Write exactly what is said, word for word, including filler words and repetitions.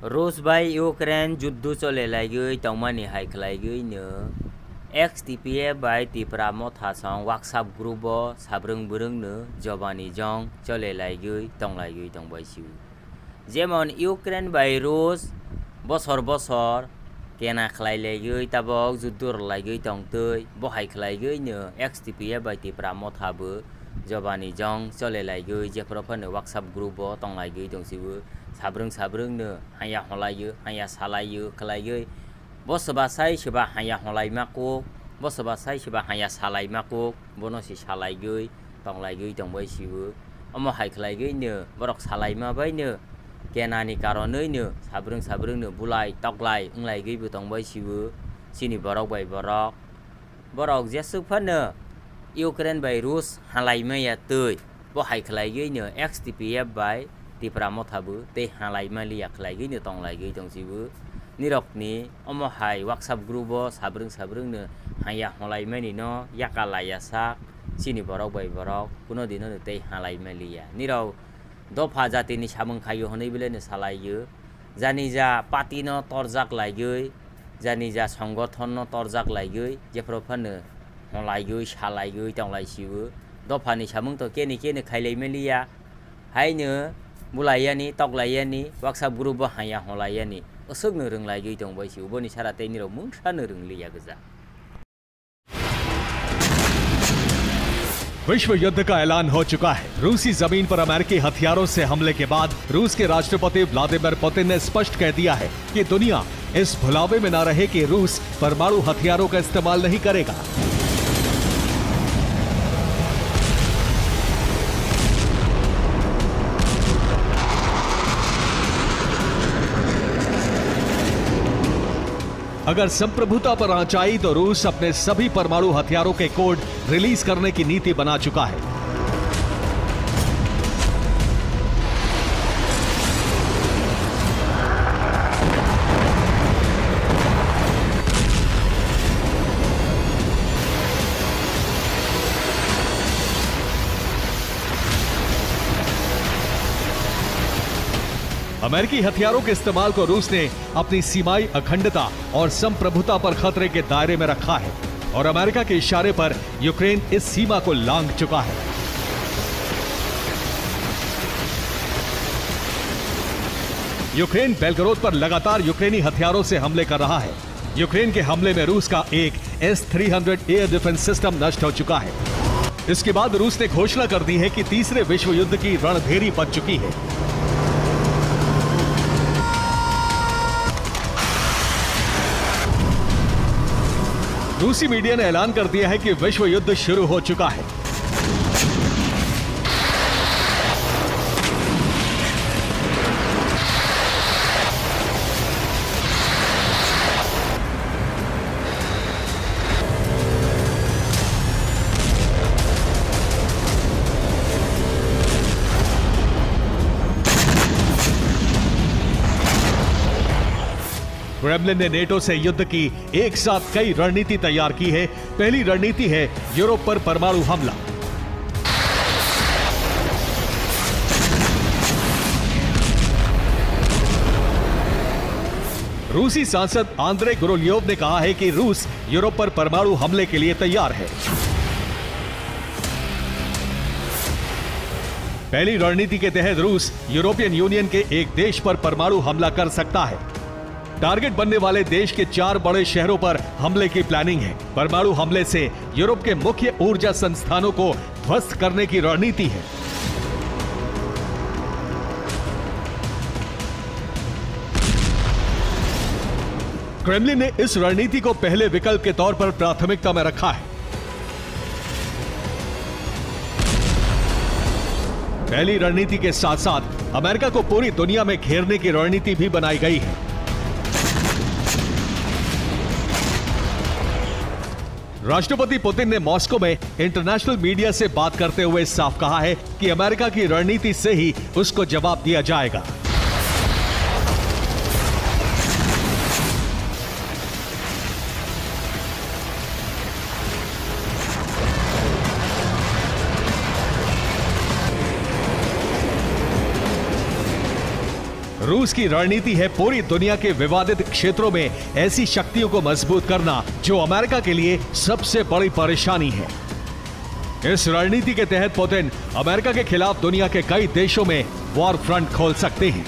Rus bai Ukraine juddu chole laigwi tongmani hai khlaigwino X T P F bai Tipra Motha song WhatsApp group o sabrwng bwrwngno jobani jong chole laigwi tong laigwi tongbai sio. Jemon Ukraine bai Rus bosor bosor kena khlai laigwi tabok juddu rw laigwi tongtwi, bo hai khlaigwino X T P F bai Tipra Motha bo jobani jong chole laigwi jephru phano WhatsApp group o tong laigwi tong sio. Sabrwng sabrwngno hanya holaio, hanya salaio khlaigwi. Bo soba sai soba hanya holaima kuk, bo soba sai soba hanya salaima kuk, bono se salaigwi tong laigwi tongbai sio. Omo hai khlaigwino borok salaima baino kenani karonwino sabrwng sabrwngno bulai toklai wng laigwibo tongbai sio chini borok bai borok. Borok jeswk phano Ukraine bai Rus halai maya twi, bo hai khlaigwino X T P F bai Tipra Motha bo tei halai maliya khlaigwino tong laigwi tong sio. Nirokni omo hai WhatsApp group o sabrwng sabrwngno haya holai mani no yaka laiya sak chini borok bai borok kuno dino no tei halai maliya. Nirok dopha jatini samung khaio hwnwi belai no salaio. Janija party no torjak laigwi, janija songothon no torjak laigwi, jephru phano holaigwi, salaigwi tong lai sio. Dophani samung to keni keni khailai maliya. Haino bulaiyani, toklaiyani, WhatsApp group o haya holaiyani. Aswkno rwnglaigwi tongbai sio. Boni sara tei nirok mungsa no rwngliya gwja. विश्व युद्ध का ऐलान हो चुका है। रूसी जमीन पर अमेरिकी हथियारों से हमले के बाद रूस के राष्ट्रपति व्लादिमीर पुतिन ने स्पष्ट कह दिया है कि दुनिया इस भुलावे में ना रहे कि रूस परमाणु हथियारों का इस्तेमाल नहीं करेगा। अगर संप्रभुता पर आंच आई तो रूस अपने सभी परमाणु हथियारों के कोड रिलीज करने की नीति बना चुका है। अमेरिकी हथियारों के इस्तेमाल को रूस ने अपनी सीमाई अखंडता और संप्रभुता पर खतरे के दायरे में रखा है और अमेरिका के इशारे पर यूक्रेन इस सीमा को लांघ चुका है। यूक्रेन बेलगरोद पर लगातार यूक्रेनी हथियारों से हमले कर रहा है। यूक्रेन के हमले में रूस का एक S three hundred air defence system नष्ट हो चुका है। इसके बाद रूस ने घोषणा कर दी है कि तीसरे विश्व युद्ध की रणभेरी बन चुकी है। रूसी मीडिया ने ऐलान कर दिया है कि विश्व युद्ध शुरू हो चुका है। क्रेमलिन ने नेटो से युद्ध की एक साथ कई रणनीति तैयार की है। पहली रणनीति है यूरोप पर परमाणु हमला। रूसी सांसद आंद्रे गुरुल्योव ने कहा है कि रूस यूरोप पर परमाणु हमले के लिए तैयार है। पहली रणनीति के तहत रूस यूरोपियन यूनियन के एक देश पर परमाणु हमला कर सकता है। टारगेट बनने वाले देश के चार बड़े शहरों पर हमले की प्लानिंग है। परमाणु हमले से यूरोप के मुख्य ऊर्जा संस्थानों को ध्वस्त करने की रणनीति है। क्रेमलिन ने इस रणनीति को पहले विकल्प के तौर पर प्राथमिकता में रखा है। पहली रणनीति के साथ-साथ अमेरिका को पूरी दुनिया में घेरने की रणनीति भी बनाई गई है। राष्ट्रपति पुतिन ने मॉस्को में इंटरनेशनल मीडिया से बात करते हुए साफ कहा है कि अमेरिका की रणनीति से ही उसको जवाब दिया जाएगा। रूस की रणनीति है पूरी दुनिया के विवादित क्षेत्रों में ऐसी शक्तियों को मजबूत करना जो अमेरिका के लिए सबसे बड़ी परेशानी है। इस रणनीति के तहत पुतिन अमेरिका के खिलाफ दुनिया के कई देशों में वॉर फ्रंट खोल सकते हैं।